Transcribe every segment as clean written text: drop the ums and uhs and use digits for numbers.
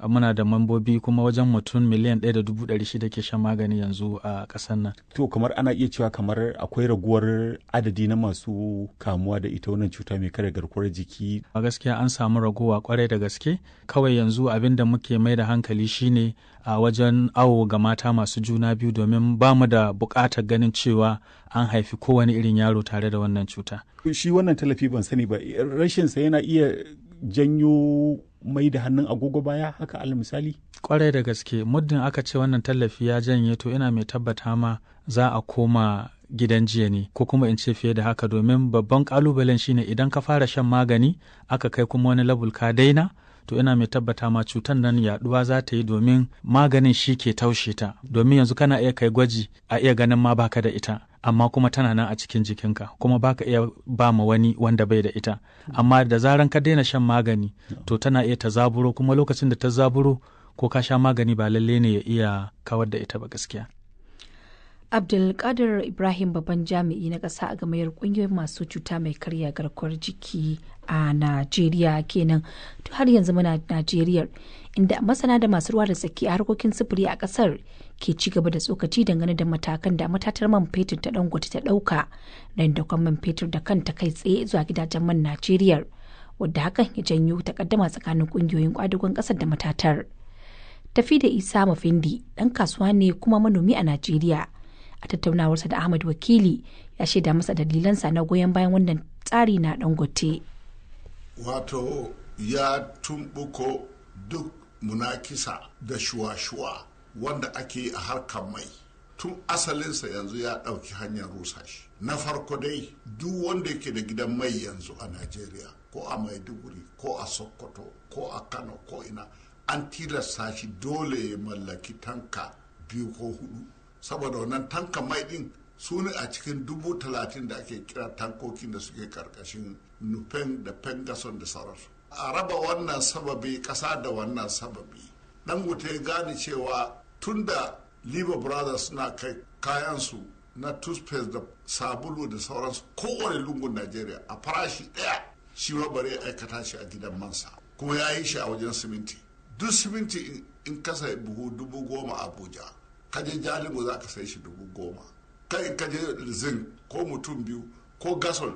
Muna da mambobi kuma wajen mutum 1,600,000 ke shan magani yanzu a ƙasar nan. To kamar ana iya cewa kamar akwai raguwar adadi na masu kamuwa da ita wannan cuta mai karya garkuwar jiki? A gaskiya an samu raguwa kwarai da gaske. Kawai yanzu abin da muke mai da hankali shine a wajen awo ga mata masu juna biyu, domin ba mu da buƙatar ganin cewa an haifi kowane irin yaro tare da wannan cuta. Shi wannan tallafi, ban sani ba, rashin sa yana iya janyo mai da hannun agogo baya haka, alal misali? Kwarai da gaske, muddin aka ce wannan tallafi ya janye, to ina mai tabbata ma za a koma gidan jiya ne, ko kuma in ce fiye da haka, domin babban kalubalen shine idan ka fara shan magani aka kai kuma wani level ka daina, to ina mai tabbata ma cutar nan yaduwa za ta yi, domin maganin shi ke taushe ta. Domin yanzu kana iya kai gwaji a iya ganin ma baka da ita, amma kuma tana nan a cikin jikinka, kuma baka iya ba ma wani wanda bai da ita. Amma da zaran ka daina shan magani, to tana iya ta zaburo, kuma lokacin da ta zaburo, ko ka sha magani ba lalle ne ya iya kawar da ita ba gaskiya. Abdulkadir Ibrahim, babban jami'i na ƙasa a gamayyar ƙungiyoyin masu cuta mai karya garkuwar jiki a Najeriya kenan. To har yanzu muna Najeriya, inda masana da masu ruwa da tsaki a harkokin sufuri a ƙasar ke ci gaba da tsokaci dangane da matakan da matatar man fetur ta Dangote ta ɗauka na dakon man fetur da kanta kai tsaye zuwa gidajen man Najeriya, wadda hakan ya janyo takaddama tsakanin ƙungiyoyin kwadagon ƙasar da matatar. Tafi da Isa Mafindi ɗan kasuwa ne kuma manomi a Najeriya. A tattaunawarsa da Ahmad Wakili, ya shaida masa dalilansa na goyon bayan wannan tsari na Dangote. Wato ya tumbuko duk munakisa da shuwa-shuwa wanda ake a harkar mai tun asalinsa, yanzu ya ɗauki hanyar rusa shi. Na farko dai, duk wanda yake da gidan mai yanzu a Najeriya, ko a Maiduguri, ko a Sokoto, ko a Kano, ko ina, an tilasta shi dole ya mallaki tanka biyu ko hudu, saboda wannan tanka mai din su ne a cikin 30,000 da ake kira tankokin da suke karkashin Nupen da Pengason da sauransu. A raba wannan sababi kasa da wannan sababi, Dangote ya gane cewa tunda Liver Brothers suna kai kayansu na toothpaste da sabulu da sauransu kowane lungun Najeriya a farashi ɗaya, shi ma bare ya aikata shi a gidan mansa. Kuma ya yi shi a wajen siminti. Duk siminti in ka sayi buhu 10,000 Abuja, kaje Jalingo za ka sai shi 10,000. Kai, in kaje zinc ko mutum biyu ko gasol,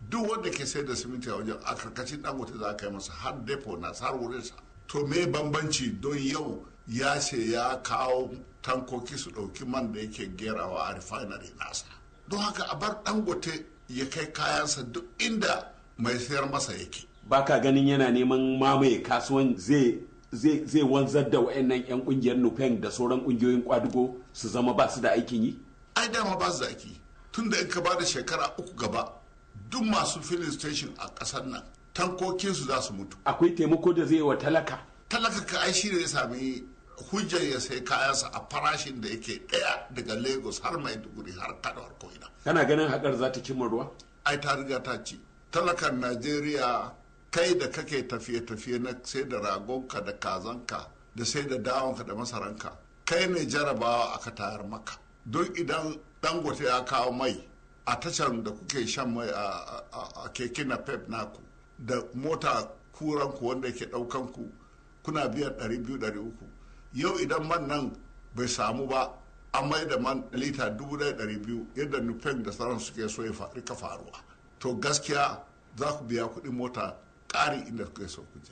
duk wanda ke sai da siminti a wajen, a karkashin Dangote za ka yi masa har depo na har wurinsa. To me bambanci don yau ya ce ya kawo tankoki su ɗauki man da yake gerawa a refinery nasa? Don haka a bar Dangote ya kai kayansa duk inda mai sayar masa yake. Baka ganin yana neman mamaye kasuwan, zai wanzar da wayannan 'yan kungiyar Nupen da sauran kungiyoyin kwadugo su zama ba su da aikin yi? Ai dama ba su da aiki, tun da in ka ba da shekara 3 gaba, duk masu filling station a ƙasar nan tankokinsu za su mutu. Akwai taimako da zai yi wa talaka? Talaka ka ai shi ne ya sami hujjar ya sai kayansa a farashin da yake ɗaya daga Lagos har Maiduguri har Kano har ko'ina. Kana ganin haƙar za ta cimma ruwa? Ai ta riga ta ci. Talakan Najeriya, kai da kake tafiye-tafiye na sai da ragonka da kazanka da sai da dawonka da masaranka, kai ne jarabawa aka tayar maka. Don idan Dangote ya kawo mai a tashar da kuke shan mai a keke napep naku da mota kuranku wanda yake daukan ku, kuna biyan 200, 300. Yau idan man nan bai samu ba, an mai da man lita 1,200 yadda Nupen da sauran suke so ya rika faruwa, to gaskiya za ku biya kuɗin mota ƙari inda kuke so ku je.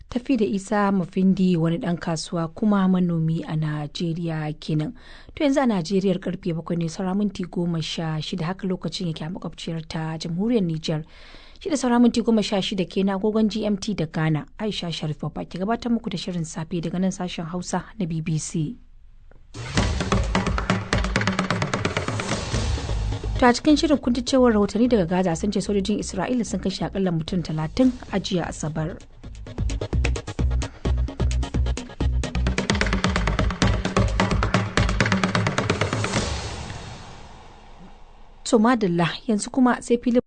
Tafi da Isa Mafindi, wani dan kasuwa kuma manomi a Najeriya kenan. To yanzu a Najeriya karfe 7 ne saura minti 16, haka lokacin yake a makwabciyar ta Jamhuriyar Nijar. 6 saura minti 16 kenan agogon GMT da Ghana. Aisha Sharif Babba ke gabatar muku da shirin safe daga nan sashen Hausa na BBC. To a cikin shirin kun ji cewar rahotanni daga Gaza sun ce sojojin Isra'ila sun kashe akalla mutum 30 a jiya Asabar. To madalla, yanzu kuma sai filin